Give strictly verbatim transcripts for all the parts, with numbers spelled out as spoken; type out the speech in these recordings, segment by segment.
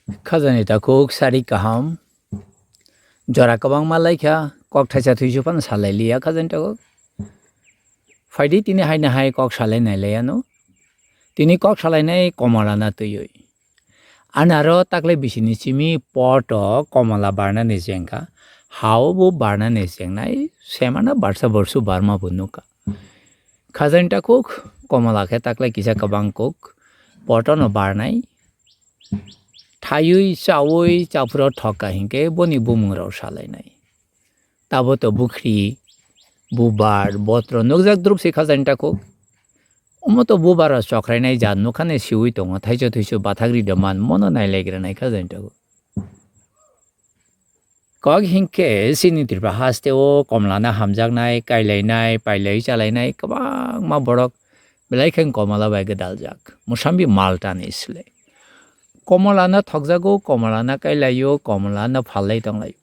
Khajani takhuk sari kaham. Jora kwbangma laikha, kok thaisa thuisu phano salai liya khajani takhuk. Phaidi tini haino hai kok salai nai laiya no. Tini kok salainai komola na twiwi. Ani aro takle bisini simi poto komola barnani chengkha. Hao bo barnani chengnai, semana barsa borsu barma bo nukha. Khajani takhuk komola khe takle kisa kwbang kuk, poto no barnai. Thaiwi chawi chaphuro thokka hinkhe boni bumung rok salainai. Tabo to bukhri, bubar, botro nukjak druk se khajani takhuk. Omo to bubar rok chokrainai jat nukhani siwi tongo, thaicho thuicho bathak ri do man mono nailaigra nai khajani takhuk. Kok hinkhe chini Tripura haste o komlana hamjaknai, kailainai, pailai chalainai kwbangma borok belai khe komola bai gwdaljak. Musambi maltani sle. Komolano thokjago, komolano kailaio, komolano phalai tonglaio.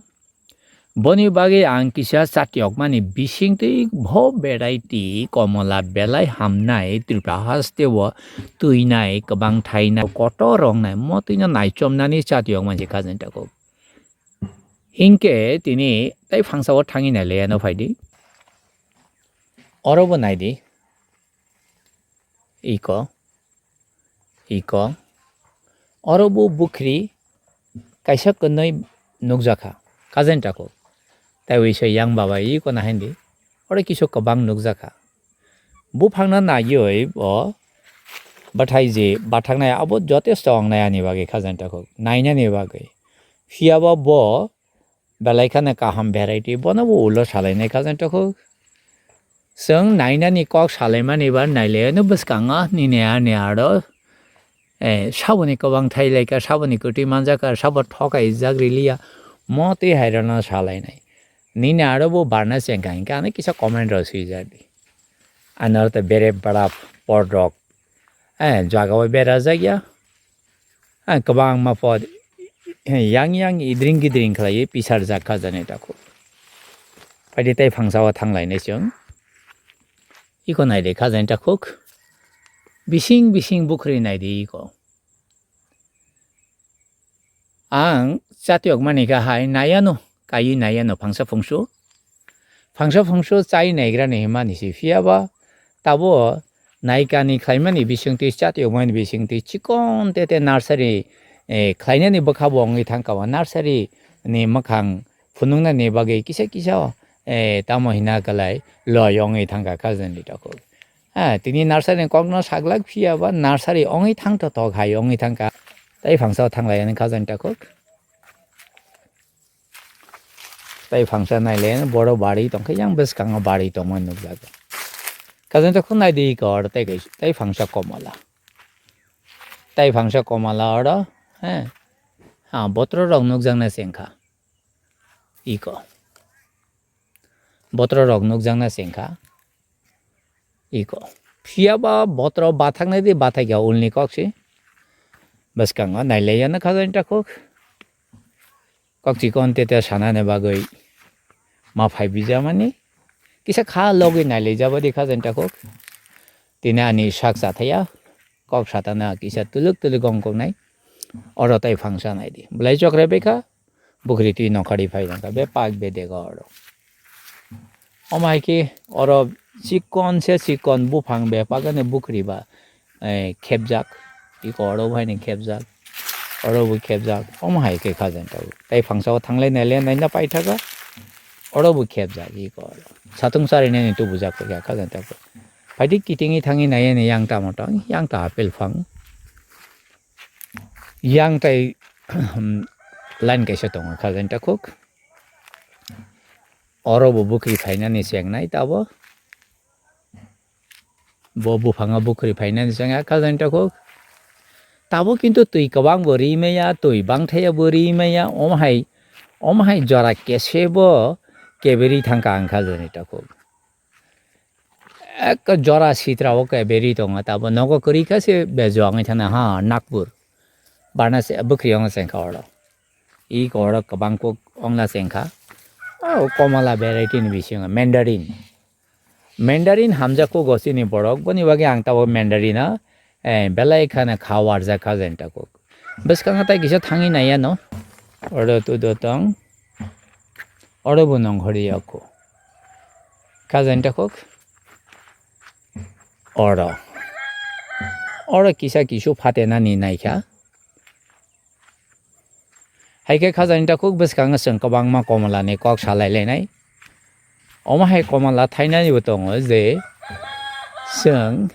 Boni bagwi ang kisa chatiyokmani bisingtwi bo variety komola belai hamnai Tripura haste o twinai kwbang thainai kotor rongnai mo twino naichomnani chatiyokmani khajani takhuk. Hinkhe tini tei phangsao thangwi nailaiya no phaidi. Oro bo naidi. Iko. Iko. Oro bo bukhri kaisa kwnwi nukjakha. Khajani takhuk. Taiwi se yang baba iko nahaindi. Oro kisu kwbang nukjakha. Buphangno naiwi bo bwthai je bathaknai abo jotesto wngnai ani bagwi khajani takhuk. Nainani bagwi. Phiyaba bo belai kheno kaham variety, bono bo ulo salainai khajani takhuk. Chwng nainani kok salaimani ba nailaiano bwskango nini ani aro, eh, saboni kwbang thailaika, saboni kwtwi manjaka, sabo thokaijak riliya, mo twi hairano salainai. Nini aro bo barna chengkha hinkhe ano kisa comment rok swijak di. Ano aro to bere bara pod rok, eh, jagao berajak ya. Ah, kwbangma pod, eh, yang yang idring gidring khlaiwi pisarjak khajani takhuk. Phaidi tei phangsao thanglainai chwng. Iko naidi khajani takhuk. Bising bising bukhri naidi iko. Ang chatiyokmani kha hai naiano, kaiwi naiano phangsa phungsu. Phangsa phungsu chai naigrani himani si phiyaba tabo naikani khlaimani bisingtwi chatiyokmani bisingtwi chikon tete nursery, eh, khlainani bwkha bo wngwi thangkha o nursery ni mwkhang phunuknani bagwi kisa kisa, eh, tamo hina kwlai loi wngwi thangkha khajani takhuk. Ah, tini nursery ni kokno saglak phiyaba nursery wngwi thangthothok hai wngwi thangkha. Tei phangsa thanglaiani khajani takhuk. Tei phangsa naile boro bari tongkhe yang bwskango bari tongma nukjago. Khajani takhuk naidi iko oro tei kaisa, tei phangsa komola. Tei phangsa komola oro, he. Ha, botro rok nukjakna chengkha. Iko. Botro rok nukjakna chengkha. Iko. Phiyaba botro bathaknai di bathakya ulni kok si. Bwskango nailaiya na khajani takhuk. Kok chikon tete sanani bagwi ma phai bijamani. Kisa kha logwi nailaijaba di khajani takhuk. Tini ani sak chathaya. Kok satana kisa tuluk tuluk ongkoknai. Oro tei phangsa naidi. Belai chokre bekha. Bukhri twi nokhari phai tongkha. Be pak be dega oro. Omo hai khe oro chikon se chikon buphang be pagani bukhri ba, eh, khepjak. Iko oro bo haino khepjak. Oro bo khepjak. Omo hai khe khajani takhuk. Tei phangsa o thanglai naile naina paithago. Oro bo khepjak iko oro. Satung charinani tubujak kha khajani takhuk. Phaidi kitingwi thangwi naiya ni yang tamo tong, yang ta apple phang. Yang tai line kaisa tongo khajani takhuk. Oro bo bukhri phainani chengnai tabo. Bo buphango bukhri phainani chengya khajani takhuk. Tabo kintu twi kwbang bo ri maya, twi bangthaya bo ri maya, omo hai, omo hai jora kese bo keberi thangkha ang khajani takhuk. Ek jora sitra o keberi tongo tabo nogo kwrwi kha se bejo wngwi thana ha Nagpur. Barna se bukhri wngna chengkha oro. Iko oro kwbang kok wngna chengkha. O komola variety ni bisingo Mandarin. Mandarin hamjak kok o chini borok, boni bagwi ang tabo Mandarin o, eh, belai kheno kha warjak kha jani takhuk. Bwskango tai kisa thangwi nai ano. Oro tudo tong. Oro bo nongkhorwi yakho. Khajani takhuk. Oro. Oro kisa kisu phatenani naikha. Hai khe khajani takhuk bwskango chwng kwbangma komalani kok salai lainai. Omo hai komala thainani bo tongo je chwng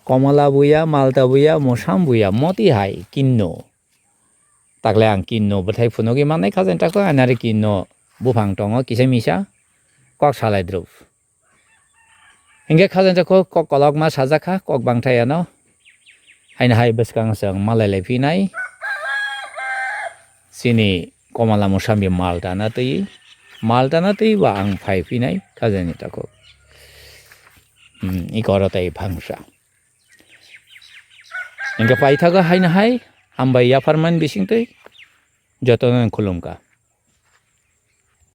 komala buya, malta buya, mosam buya, moti hai kinno. Takle ang kinno bwthai phunugwi mannai khajani takhuk, ani aro kinno buphang tongo kisa misa kok salai drup. Hinkhe khajani takhuk kok kolokma sajak kha, kok bangthai ano. Haino hai bwskang chwng malai lai phinai. Chini komala musambi maltana twi, maltana twi ba ang phai phinai khajani takhuk. Hmm, iko oro tei phangsa. Hinkhe paithago haino hai hambai yapharmani bisingtwi jotono khulumkha.